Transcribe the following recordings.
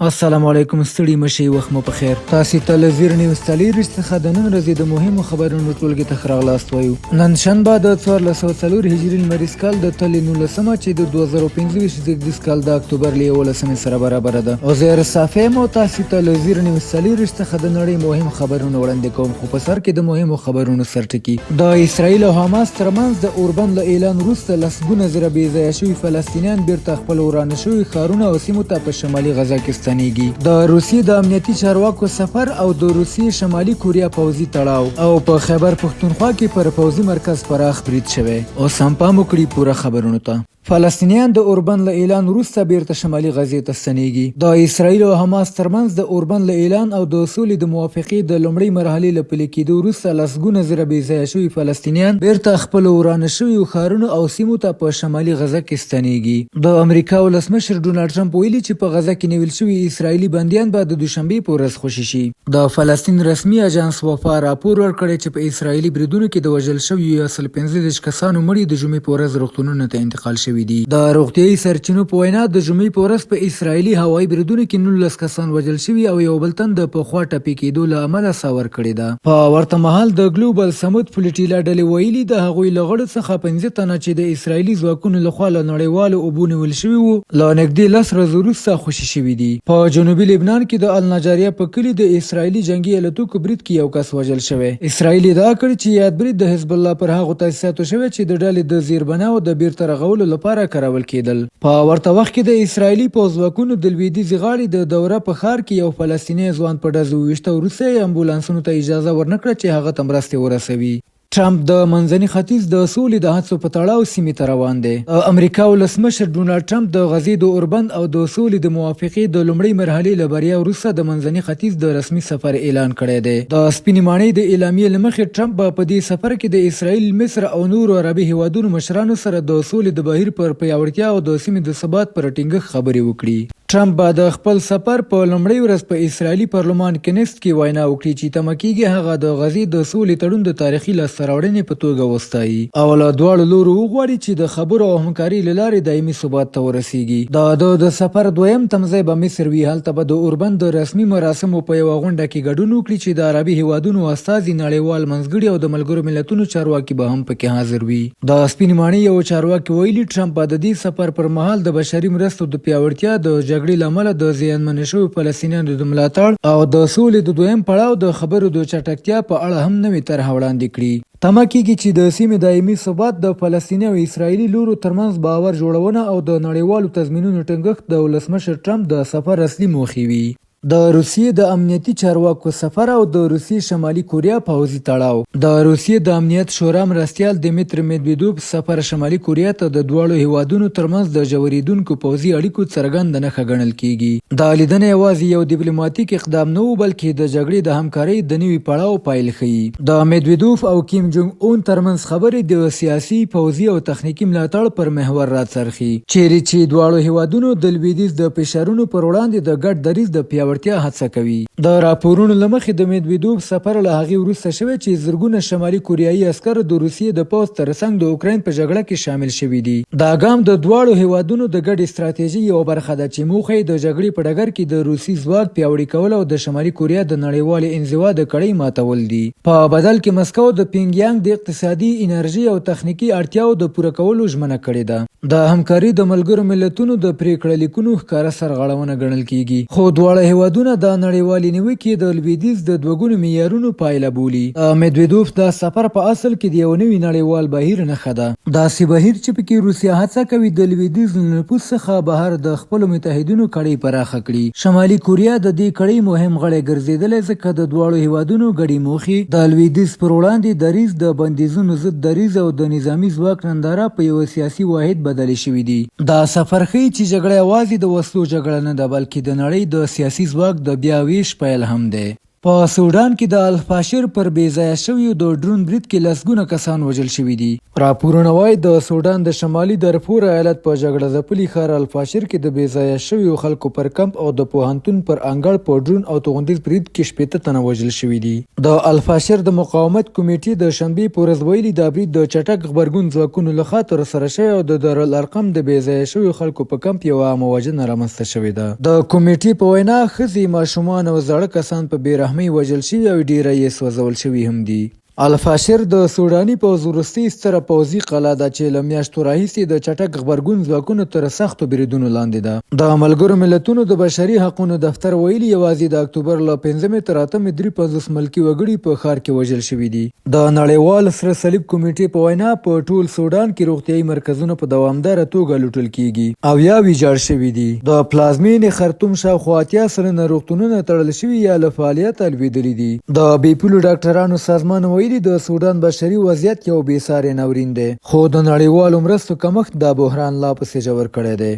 السلام علیکم ستړي مشي وخت مو په خیر. تاسو ته له زیر نیوز 24 څخه د نن ورځې د مهمو خبرونو ټولګې ته ښه راغلاست وایو. نن شنبه د 1404 هجري لمریز کال د تلې 19مه چې د 2025 زېږدیز کال د اکتوبر له 11مې سره برابره ده. عزیر صافی مو تاسو ته له زیر نیوز 24 څخه د نړۍ مهم خبرونه وړاندې کوم، خو په سر کې د مهمو خبرونو سرټکي. د اسراییل او حماس ترمنځ د اوربند له اعلان وروسته لسګونه زره بې ځایه شوي فلسطینیان بیرته خپلو ورانو شویو ښارونو او سیمو ته په شمالي غزه کې ستنیږي. د روسیې د امنیتي چارواکو سفر او د روسیې شمالي کوریا پوځي تړاو او په خیبر پښتونخوا کې پر پوځي مرکز پراخ برید شوی. اوس هم پام وکړي پوره خبرونو ته. فلسطینیان د اوربند له اعلان وروسته بیرته شمالي غزې ته ستنیږي. د اسراییل او حماس ترمنځ د اوربند له اعلان او د سولې د موافقې د لومړۍ مرحلې له پلي کیدو وروسته لسګونه زره بې ځایه شوي فلسطینیان بیرته خپلو ورانو شویو ښارونو او سیمو ته په شمالي غزه کې ستنیږي. د امریکا ولسمشر ډونالډ ټرمپ ویلي چې په غزه کې نیول شوي اسراییلي بندیان به د دوشنبې په ورځ خوشې شي. د فلسطین رسمي اژانس وفا راپور ورکړی چې په اسراییلي بریدونو کې د وژل شویو 135 کسانو مړي د جمعې په ورځ روغتونونو ته انتقال شوي دي. د روغتیايي سرچینو په وینا، د جمعې په ورځ په اسراییلي هوایي بریدونو کې 19 کسان وژل شوي او یو بل تن د پخوا ټپي کېدو له امله ساه ورکړې ده. په ورته مهال د ګلوبل صمود فلوټیلا ډلې ویلي، د هغوی له غړو څخه پنځه تنه چې د اسراییلي ځواکونو له خوا له نړیوالو اوبو نیول شوي وو، له نږدې 10 ورځو وروسته خوشې شوي دي. په جنوبي لبنان کې د النجاریه په کلي د اسراییلي جنګي الوتکو برید کې یو کس وژل شوی. اسراییل ادعا کړې چې یاد برید د حزب الله پر هغو تاسیساتو شوی چې د ډلې د زیربناوو د بیرته رغولو لپاره کارول کېدل. په ورته وخت کې د اسراییلي پوځ ځواکونو د لویدیځې غاړې د دوره په ښار کې یو فلسطینی ځوان په ډزو وویشت او وروسته یې امبولانسونو ته اجازه ورنکړه چې هغه ته مرستې ورسوي. ټرمپ د منځني ختیځ د سولې د هڅو په تړاو سیمې ته روان دی. د امریکا ولسمشر ډونالډ ټرمپ د غزې د اوربند او د سولې د موافقې د لومړۍ مرحلې له بریا وروسته د منځني ختیځ د رسمي سفر اعلان کړی دی. د سپینې ماڼۍ د اعلامیې له مخې، ټرمپ به په دې سفر کې د اسراییل، مصر او نورو عربي هېوادونو مشرانو سره د سولې د بهیر پر پیاوړتیا او د سیمې د ثبات پر ټینګښت خبرې وکړي. ټرمپ به د خپل سفر په لومړۍ ورځ په اسراییلي پارلمان کنیست کې وینا وکړي چې تمه کیږي هغه د غزې د سولې تړون د تاریخي لاسته راوړنې په توګه وستایي او له دواړو لورو وغواړي چې د خبرو او همکارۍ له لارې دایمي ثبات ته ورسیږي. د ده د سفر دویم تمځای به مصر وي، هلته به د اوربند د رسمي مراسمو په یوه غونډه کې ګډون وکړي چې د عربي هیوادونو استازي، نړیوال منځګړي او د ملګرو ملتونو چارواکي به هم پکې حاضر وي. د سپینې ماڼۍ یوه چارواکي ویلي، ټرمپ به د دې سفر پر مهال د بشري مرستو د پیاوړتیا، د جګړې له امله د زیانمنو شویو فلسطینیانو د ملاتړ او د سولې د دویم پړاو د خبرو د چټکتیا په اړه هم نوې طرحه وړاندې کړي. تمه کېږي چې د سیمې دایمي ثبات، د فلسطیني او اسراییلي لورو ترمنځ باور جوړونه او د نړیوالو تضمینونو ټینګښت د ولسمشر ټرمپ د سفر اصلي موخې وي. د روسیې د امنیتي چارواکو سفر او د روسیې شمالي کوریا پوځي تړاو. د روسیې د امنیت شورا مرستیال دیمیتري میدویدوف سفر شمالي کوریا ته د دواړو هیوادونو ترمنځ د ژورېدونکو پوځي اړیکو څرګنده نښه ګڼل کېږي. دا لیدنه یوازې یو دیپلوماتیک اقدام نه و، بلکې د جګړې د همکارۍ د نوي پړاو پیل ښيي. د میدویدوف او کیم جونګ اون ترمنځ خبرې د سیاسي، پوځي او تخنیکي ملاتړ پر محور راڅرخي. چیرې چې دواړو هېوادونو د لوېدیځ د فشارونو پر وړاندې د ګډ دریځ د پیاوړتیا هڅه کوي. د راپورونو له مخې د میدویدوف سفر له هغې وروسته شوی چې زرګونه شمالي کوریايي عسکر د روسیې د پوځ ترڅنګ د اوکراین په جګړه کې شامل شوي دي. دا ګام د دواړو هېوادونو د ګډې ستراتیژۍ یوه برخه ده چې موخه یې د جګړې په ډګر کې د روسي ځواک پیاوړي کول او د شمالي کوریا د نړیوالې انزوا د کړۍ ماتول دي. په بدل کې مسکو د پینګ یانګ د اقتصادي، انرژۍ او تخنیکي اړتیاوو د پوره کولو ژمنه کړې ده. دا همکاري د ملګرو ملتونو د پرېکړه لیکونو ښکاره سرغړونه ګڼل کېږي، خو دواړه هېوادونه دا نړیوالې نیوکې د لوېدیځ د دوه ګونو معیارونو پایله بولي. د میدویدوف دا سفر په اصل کې د یوه نوي نړیوال بهیر نښه ده، داسې بهیر چې پکې روسیه هڅه کوي د لوېدیځ له نفوذ څخه بهر د خپلو متحدینو کړۍ پراخه کړي. شمالي کوریا د دې کړۍ مهم غړی ګرځېدلی، ځکه د دواړو هېوادونو ګډې موخې، د لوېدیځ پر وړاندې دریځ، د بندیزونو ضد دریځ او د نظامي ځواک ننداره په یوه سیاسي واحد بدلې شوې دي. دا سفر ښيي چې جګړه یوازې د وسلو جګړه نه ده، بلکې د نړۍ د سیاسي ځواک د بیا وېش پیل هم دی. په سوډان کې د الفاشر پر بې ځایه شویو د ډرون برید کې لسګونه کسان وژل شوي دي. راپورونه وايي، د سوډان د شمالي دارفور ایالت په جګړه ځپلي ښار الفاشر کې د بې ځایه شویو خلکو پر کمپ او د پوهنتون پر انګړ په ډرون او توغندیز برید کې 60 تنه وژل شوي دي. د الفاشر د مقاومت کمېټې د شنبې په ورځ ویلي، دا برید د چټک غبرګون ځواکونو لخوا ترسره شوی او د دارالارقم د بې ځایه شویو خلکو په کمپ یوه عامه وژنه رامنځته شوې ده. د کمېټې په وینا، ښځې، ماشومان او زاړه کسان په بې رحمۍ وژل شوي او ډېری یې سوځول شوي هم دي. الفاشر د سوډاني پوځ وروستۍ ستره پوځي قلعه ده چې له میاشتو راهیسې د چټک غبرګون ځواکونو تر سختو بریدونو لاندې ده. د ملګرو ملتونو د بشري حقونو دفتر ویلي، یوازې د اکتوبر له پنځمې تر اتمې 53 ملکي وګړي په ښار کې وژل شوي دي. د نړیوال سره صلیب کمیټې په وینا، په ټول سوډان کې روغتیايي مرکزونه په دوامداره توګه لوټل کیږي او یا ویجاړ شوي دي. د پلازمینې خرطوم شاوخوا 80% روغتونونه تړل شوي یا له فعالیته لوېدلي دي. د بې پولو ډاکټرانو سازمان ویلي، د سوډان بشري وضعیت یو بې ساری ناورین دی، خو د نړیوالو مرستو کمښت دا بحران لا پسې ژور کړی دی.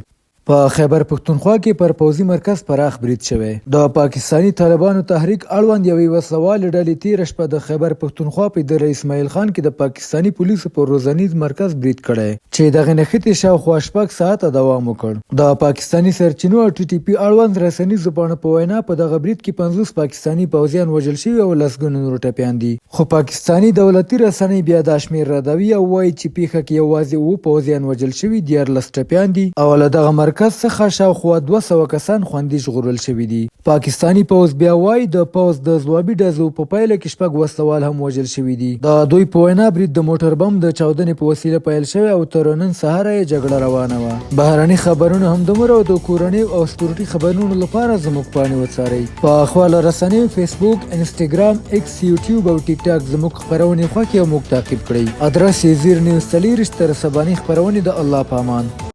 په خیبر پښتونخوا کې پر پوځي مرکز پراخ برید شوی. د پاکستاني طالبانو تحریک اړوند یوې وسله والې ډلې تېره شپه د خیبر پښتونخوا په دره اسماعیل خان کې د پاکستاني پولیسو پر روزنیز مرکز برید کړی چې دغې نښتې شاوخوا 6 ساعته دوام وکړ. د پاکستاني سرچینو او ټي ټي پي اړوند رسنیزو پاڼو په وینا، په دغه برید کې 50 پاکستاني پوځیان وژل شوي او لسګونه نور ټپیان دي. خو پاکستاني دولتي رسنۍ بیا دا شمېر ردوي او وايي چې پېښه کې یوازې 7 پوځیان وژل شوي، 13 ټپیان دي او له دغه مرکز څخه شاوخوا 200 کسان خوندي ژغورل شوي دي. پاکستاني پوځ بیا وايي، د پوځ د ځوابي ډزو په پایله کې 6 وسلوال هم وژل شوي دي. د دوی په وینا، برید د موټر بم د چاودنې په وسیله پیل شوی او تر نن سهاره یې جګړه روانه وه. بهرني خبرونه هم دومره او د کورنیو او سپورټي خبرونو لپاره زموږ پاڼې وڅارئ. په خواله رسنیو فیسبوک، انسټاګرام، ایکس، یوټیوب او ټیک ټاک زموږ خپرونې خوښې او موږ تعقیب کړئ. ادرس یې زیر نیوز 24. تر سبانۍ خپرونې د الله په امان.